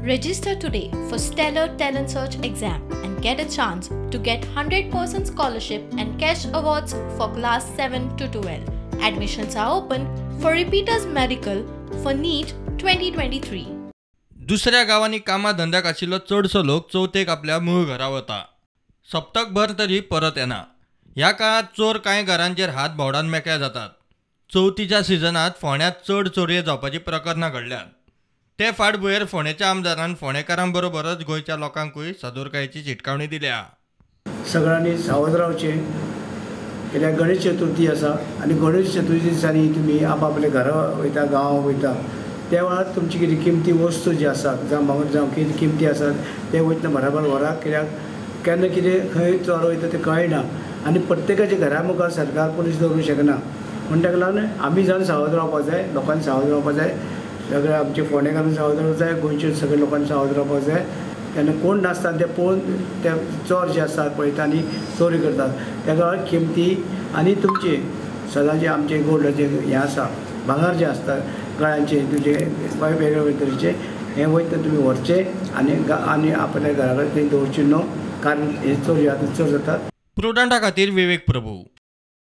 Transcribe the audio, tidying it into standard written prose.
Register today for Stellar Talent Search exam and get a chance to get 100% scholarship and cash awards for class 7 to 12. Admissions are open for repeaters medical for NEET 2023. दुसऱ्या गांवांनी कामा धंद्याक आशिल्लो चडसो लोक चवथेक आपल्या मूळ घरा वता. सप्तकभर तरी परत येना. ह्या काळांत चोर कांय घरांचेर हात भोंवडावन मेकळे जातात. चवथीच्या सिजनांत फोंड्यांत चड चोरये जावपाचीं प्रकरणां घडल्यांत. ते फाटभुंयेर फोंडेच्या आमदारान फोंडेकारां बरोबरच गोंयच्या लोकांकूय सादुरकायेची शिटकावणी दिल्या. सगळ्यांनी सावध रावचें, कित्याक गणेश चतुर्थी आसा आनी गणेश चतुर्थी दिसांनी तुमी आपआपल्या घरा वयता, गांवां वयता, त्या वेळार तुमची कितें किमती वस्तू जी आसात जावं भांगर जावं कितें किमती आसात ते वयतना बराबर व्हरात, कित्याक केन्ना कितें खंय चोर वयता तें कळना आनी प्रत्येकाच्या घरा मुखार सरकार पुलीस दवरूंक शकना. म्हूण ताका लागून आमी जावन सावध रावपाक जाय, लोकांनी सावध रावपाक जाय, सगळे आमचे फोंडेकारांनी सावध रावपाक जाय, गोंयचे सगळे लोकांनी सावध रावपाक जाय. तेन्ना कोण नासता ते पळोवन ते चोर जे आसतात पळयता आनी चोरी करतात. ताका लागून किमती आनी तुमचे सदांचे आमचे गोल्डाचे हें आसा, भांगर जें आसता गळ्यांचे तुमचे वेगळे वेगळे तरेचे हें वयतना तुमी व्हरचें आनी आनी आपल्या घरा कडेन थंय दवरचें न्हू, कारण हे चोरी आतां चड जातात. प्रुडंटा खातीर विवेक प्रभू.